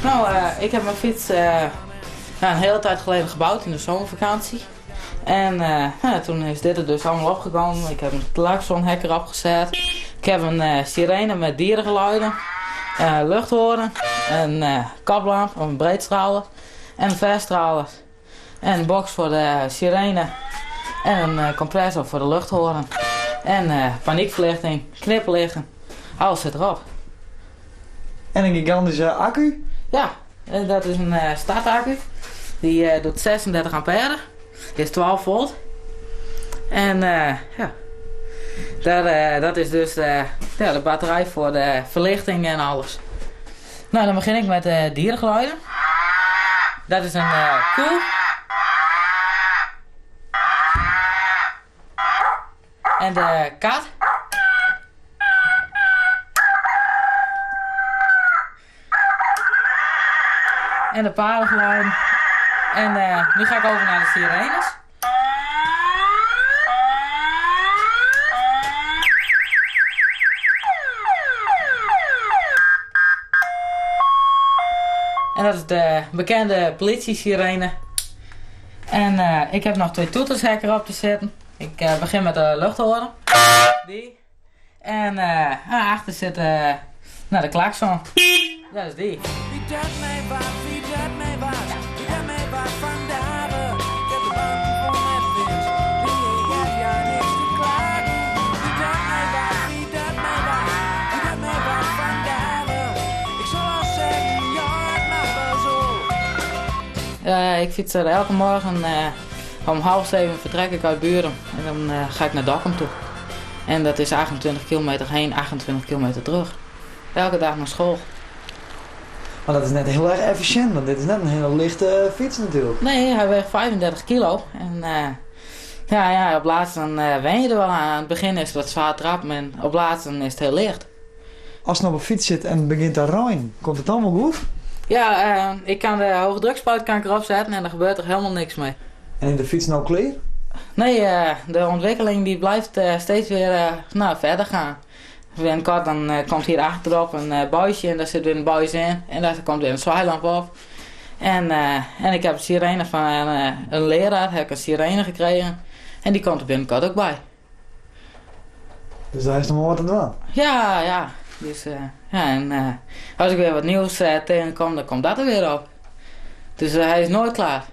Nou, ik heb mijn fiets een hele tijd geleden gebouwd in de zomervakantie. En nou, toen is dit er dus allemaal opgekomen. Ik heb een klaksonhek erop gezet. Ik heb een sirene met dierengeluiden, luchthoorn, een koplamp, een breedstraler en een verstraler. En een box voor de sirene en een compressor voor de luchthoorn. En paniekverlichting, knipperlichten, alles zit erop. En een gigantische accu? Ja, dat is een startaccu. Die doet 36 ampère. Die is 12 volt. En ja, dat is dus ja, de batterij voor de verlichting en alles. Nou, dan begin ik met de dierengeluiden. Dat is een koe. En de kat. En de paardengeluiden. En nu ga ik over naar de sirenes. En dat is de bekende politie-sirene. En ik heb nog 2 toeters erop te zetten. Ik begin met de luchthoorn. Die. En achter zit nou, de klakson. Dat is die. Wie dat mij was, wie dat mij was, wie dat mij was vandaag. Ik heb de bank vol met winst, die ik heb ja niks te klagen. Wie dat mij was, wie dat mij was, wie dat mij was vandaag. Ik zal al zeggen, ja, het mag wel zo. Ik fiets er elke morgen om 6:30 vertrek ik uit Burum en dan ga ik naar Dokkum toe. En dat is 28 kilometer heen, 28 kilometer terug. Elke dag naar school. Maar dat is net heel erg efficiënt, want dit is net een hele lichte fiets natuurlijk. Nee, hij weegt 35 kilo. En ja, op laatst dan wen je er wel aan. Aan het begin is het wat zwaar trappen en op laatst dan is het heel licht. Als je nou op een fiets zit en het begint te rijden, komt het dan wel goed? Ja, ik kan de hoge drukspuit kan ik erop zetten en er gebeurt er helemaal niks mee. En in de fiets nou klaar? Nee, de ontwikkeling die blijft steeds weer nou, verder gaan. Binnenkort dan komt hier achterop een buisje en daar zit weer een buis in. En daar komt weer een zwaailamp op. En ik heb een sirene van een leraar, heb ik een sirene gekregen. En die komt er binnenkort ook bij. Dus daar is nog maar wat aan doen? Ja, ja. Dus, ja, en als ik weer wat nieuws tegenkom, dan komt dat er weer op. Dus hij is nooit klaar.